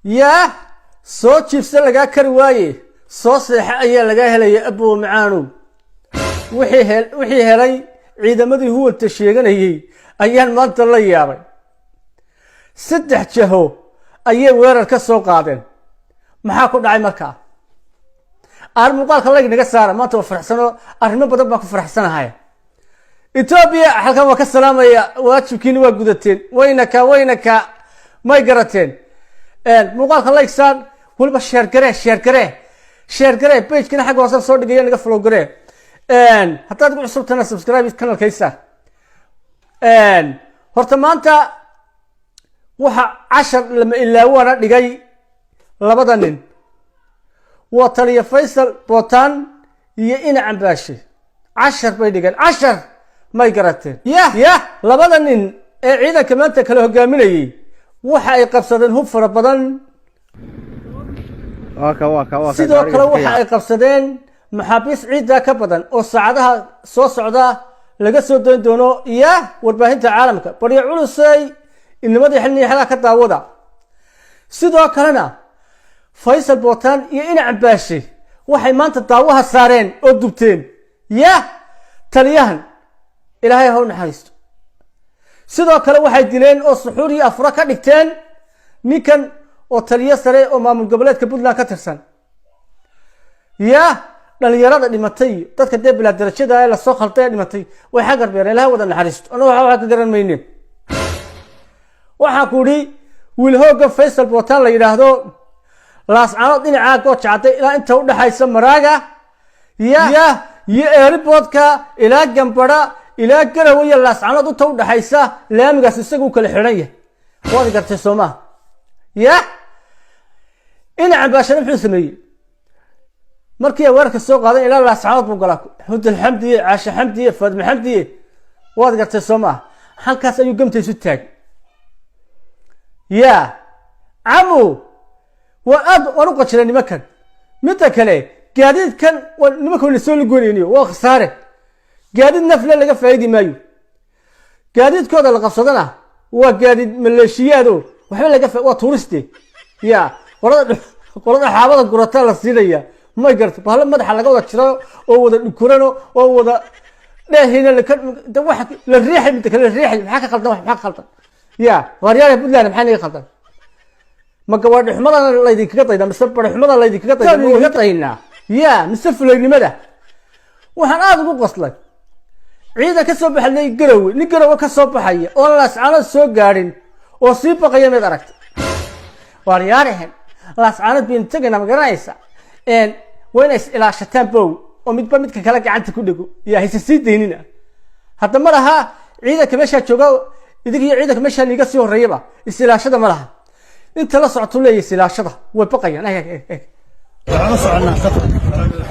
Yaa soo jiifsa lagaa kari waaye, soo seexa ayaa lagaa helaya. Abow macaanow, wixii helay ciidamadii huwanta sheeganayay ayaan maanta la yaabay. Saddex jaho ayay weerar ka soo qaadeen. Maxaa ku dhacay markaa? Aar muuqaalka like naga saara. Maanta waa faraxsanoo, arrimo badan baan ku faraxsanahay. Etoobiya halkan waa ka salaamaya. Waajibkiina waa gudateen. Waynaka waynaka, may garateen? Muuqaalka like saar, weliba share garee, share garee, share garee. Page-kina xagga hoose soo dhigaya, naga follow garee. Haddaad ku cusubtana, subscribe channel-kaysa. Horta maanta waxa cashar lama ilaawaana dhigay labada nin, waa taliya Faysal Botan iyo Ina Cambaashe. Cashar bay dhigeen, cashar, may garateen? Yah yah, labada nin ee ciidanka maanta kala hogaaminayay waxa ay qabsadeen hub fara badan. Waa ka Sidoo gaariga kale iska waxa ay qabsadeen maxaabiis ciiddaa ka badan oo saacadaha soo socda laga soo dayn doono iyo warbaahinta caalamka. Baryo culusey, inamadii xilniixadaa ka daawada. Sidoo kalena Faysal Botan iyo Ina Cambaashe waxay maanta daawaha saareen oo dubteen yah taliyahan, Ilaahay ha u naxariisto. Sidoo kale waxay dileen oo suxuur iyo afuro ka dhigteen ninkan oo taliyo sare oo maamul goboleedka Puntland ka tirsan. Yah, dhalinyarada dhimatay iyo dadka dee bilaa darajada ee lasoo khalday ee dhimatay way xagar beereen. Ilahay wada naxariisto. Annagu waxa ka garan mayne. Waxaan ku idhi, wiil hoogga Faysal Botan la yidhaahdo, Laascanood dhinacaa Goojacday ilaa inta udhexaysa Maraaga ya iyo airport-ka, ilaa Gambara, ilaa Garowe iyo Laascanood inta udhexaysa, laamigaas isaga u kala xidhan yahay. Waad gartay, soo maha? Ya Ina Cambaashana muxuu sameeyey markii ay weerarka soo qaadan? Ilaa Laascanood buu galaa. Hudal Xamdiye, Caashe Xamdiye, Faadme Xamdiye, waad gartay, soo maha? Halkaas ayuu gamta isu taagay. Ya camu, waa aad waan u qajiray nimankan. Midda kale, gaadiidkan waa nimanka wayna soo lugoynayniyo, waa khasaare. Gaadiid nafle laga faa'idi maayo. Gaadiidkooda la qabsadana waa gaadiid maleeshiyaado, waxba laga waa tuuriste. Ya qolada xaabada gurata la siinaya, may garto? Bahalo madaxa laga wada jiro oo wada dhukurano oo wada dheehina de waxa la riixay. Midda kale, la riixay, maxaa ka khaldan? Maxaa ka khaldan? Ya waaryaala Puntland, maxaa naga khaldan? Ma gawaadhi xumadana laydinkaga daydaa mise bari xumada laydinkaga daydaa daynaa? Ya mise fulaynimada? Waxaan aada ugu qoslay ciidan ka soo baxay Garowe. Nin Garowe ka soo baxaya oon Laascaanood soo gaadhin oo sii baqaya mayd aragtay? Waaryaarahen, Laascaanood baynu tegaynaa, ma garanaysa? Waa inay is ilaashataan bow oo midba midka kale gacanta ku dhego. Ya hayse sii daynina. Hadda ma laha ciidanka meeshaa jooga, idinka iyo ciidanka meeshaa niiga sii horreeyaba is ilaashada ma laha. Inta la socotuu leeyahy is ilaashada, way baqayaan. Eg eg eg. Waxaan u soconnaa safar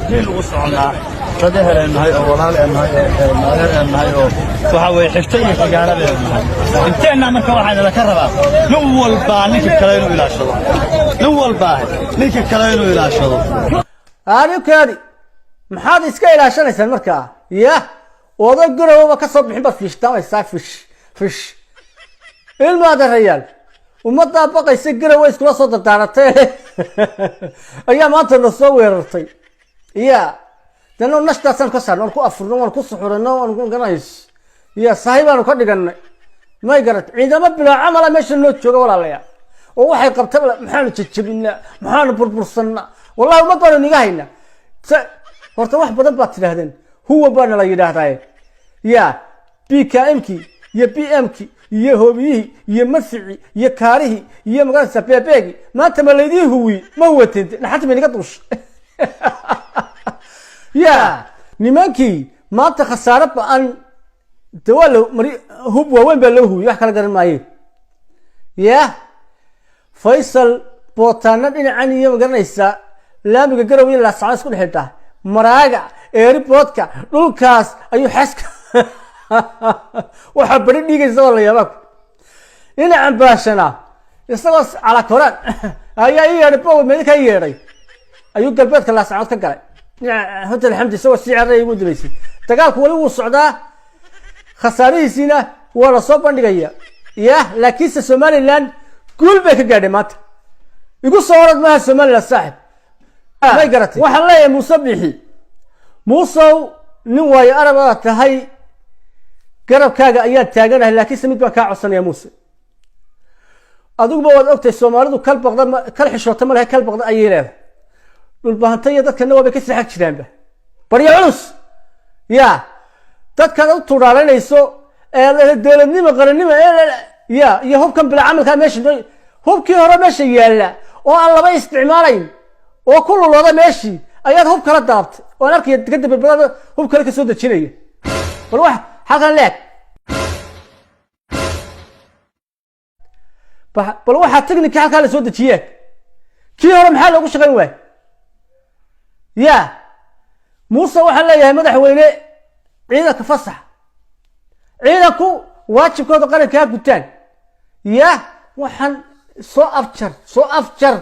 hiil ugu soconnaa, dad ehel een nahay oo walaal een nahay oo adeer een nahay oo waxa weeye xigto iyo xigaalo een nahay. Inteenna marka waxaa nala ka rabaa nin walbaa ninka kale inuu ilaashado, nin walbaa ninka kale inuu ilaashado. Arikaadi, maxaad iska ilaashanaysaan markaa? Yah, odo Garowaba ka soo bixin baad fiishtaamaysaa. Fish fish, ilma adeerayaal, ummaddaa baqaysa Garowe iskula soo dardaaratay ayaa maanta na soo weerartay. Ya dana nashtaasaan ka saarno, waan ku afurno, waan ku suxurano, waan ku garanays ya sahay baanu ka dhiganay, may garat? Ciidamo bilaa camala meesha noo jooga, walaalayaal, oo waxay qabtaba. Maxaanu jajabinaa? Maxaanu burbursannaa? Wallahi ummad baanu niga haynaa. Horta wax badan baad tidhaahdeen, huwa baana la yidhaahdaaye. Ya BKM-kii iyo BM-kii iyo hoobiyihii iyo madficii iyo kaarihii iyo magaranaysa beebeegii maanta ma laydii huwiy? Ma huwateen? Naxanta bay naga duusha. Ya nimankii maanta khasaare ba-an de waa la mari, hub waaweyn baa loo huwiyey, wax kala garan maaye. Ya Faysal Bootaana dhinacan iyo magaranaysaa laamiga Garow iyo Laascano isku dhexidhaa, Maraaga, airport-ka, dhulkaas ayuu xaska. Waxaa bari dhiigaysa waa la yaabaa. Dhinacan baashana isagoo calaa koraan ayaa ii yeedhay bow medi ka yeedhay ayuu galbeedka Laascanood ka galay, dhinaca Hotel Xamdi, isagoo sii cararaya ugu dambeysay. Dagaalku weli wuu socdaa, khasaarihiisiina waa lasoo bandhigaya. Yah, laakiinse Somaliland guul bay ka gaadhay maanta. Igu soo orod maaha Somaliland, saaxib, may garatay? Waxaan leeyahay Muuse Bixi, Muusow, nin waayo arab aad tahay, garabkaaga ayaan taaganahay, laakiinse mid baan kaa codsanaya, Muuse. Adiguba waad ogtahay, Soomaalidu kal baqda, kal xishoota ma lehe, kal baqda ayay leedahay. Dhulbahanta iyo dadkana waabay ka seexan jiraanba baryo culus. Ya dadkaad u tudhaalanayso ee dowladnimo, qarannimo ya iyo hubkan bila camalkaa meesha, hubkii hore meesha yaalla oo aan laba isticmaalayn oo ku lulooda meeshii ayaad hub kala daabtay, oo aan arkaya kadib Berbera hub kale ka soo dejinaya. Bal wax halkan leeg, bal waxaa technicii halkaa la soo dejiyee, kii hore maxaa loogu shaqayn waay? Ya Muuse, waxaan leeyahay madaxweyne, ciidanka fasax, ciidanku waajibkooda qaranka ha gutaan. Ya waxaan soo afjar, soo afjar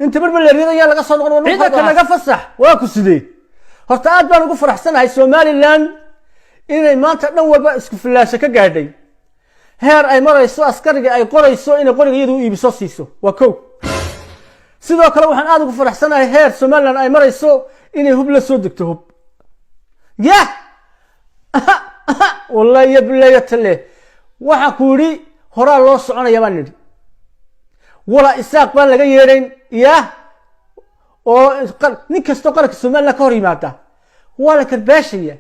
inta berbeleriyada ayaa laga soo noqon, ciidanka naga fasax. Waa ku sidee? Horta aad baan ugu faraxsanahay Somaliland inay maanta dhan walba isku fillaasho ka gaadhay, heer ay marayso askariga ay qorayso inay qoriga iyadu u iibiso siiso, waa kow. Sidoo kale waxaan aada ugu faraxsanahay heer Somaliland ay marayso inay hub la soo degto, hub. Yah, wallahi yo bilayo tale, waxaan ku yidhi horaa loo soconaya baan nidhi, walaa Isaaq baan laga yeedhayn. Yah, oo nin kastoo qaranka Somaliland ka hor yimaada waa la karbaashaya,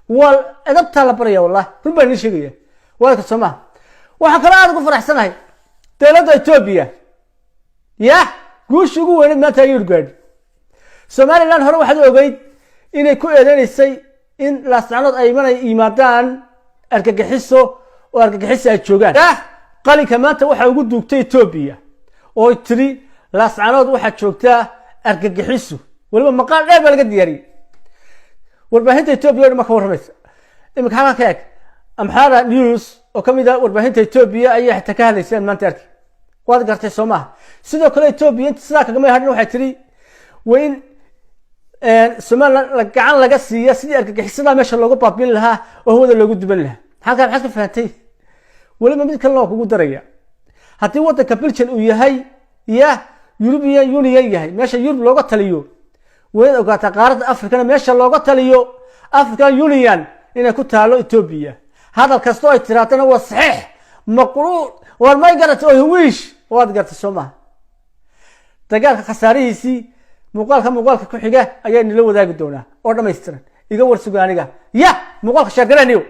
waa edabtaa la baraya. Wallahi run baan idin sheegaya, waalka soomaha. Waxaan kaloo aada ugu faraxsanahay dowladda Etoobiya, yah, guushii ugu weyneed maanta ayay gaadhi. Somaliland hore waxaad u ogeyd inay ku eedeynaysay in Laascanood ay imanay yimaadaan argagixiso oo argagixiso ay joogaan. Yah, qalinka maanta waxaa ugu duugtay Etoobiya oo tiri Laascanood waxaa joogtaa argagixiso. Weliba maqaal dheer baa laga diyaariyey. Warbaahinta Etoobiya o dhan baa ka warramaysa iminka. Halkan ka eg, Amxara News oo ka mid ah warbaahinta Etoobiya ayaa xitaa ka hadlayseen maanta arki. Waad gartay soo maaha? Sidoo kale Etoobiya inta sidaa kagama hadhin, waxay tiri waa in Somaliland gacan laga siiya sidii argagixisadaa meesha loogu baabin lahaa oo hawada loogu duban lahaa. Halkaa maxaad ka fahantay? Weliba mid kalena waa kugu daraya. Haddii waddanka Belgium uu yahay, ya European Union yahay, meesha Yurub looga taliyo, wayd ogaataa qaaradda Africana meesha looga taliyo African Union inay ku taalo Etoobiya. Hadal kastoo ay tiraadana waa saxiix maqruur. War may garatay oo hawiish? Waad gartay soo maha? Dagaalka khasaarihiisii muuqaalka muuqaalka ku xiga ayaa nila wadaagi doonaa oo dhammaystiran. Iga warsuga aniga. Ya muuqaalka share garaniyo.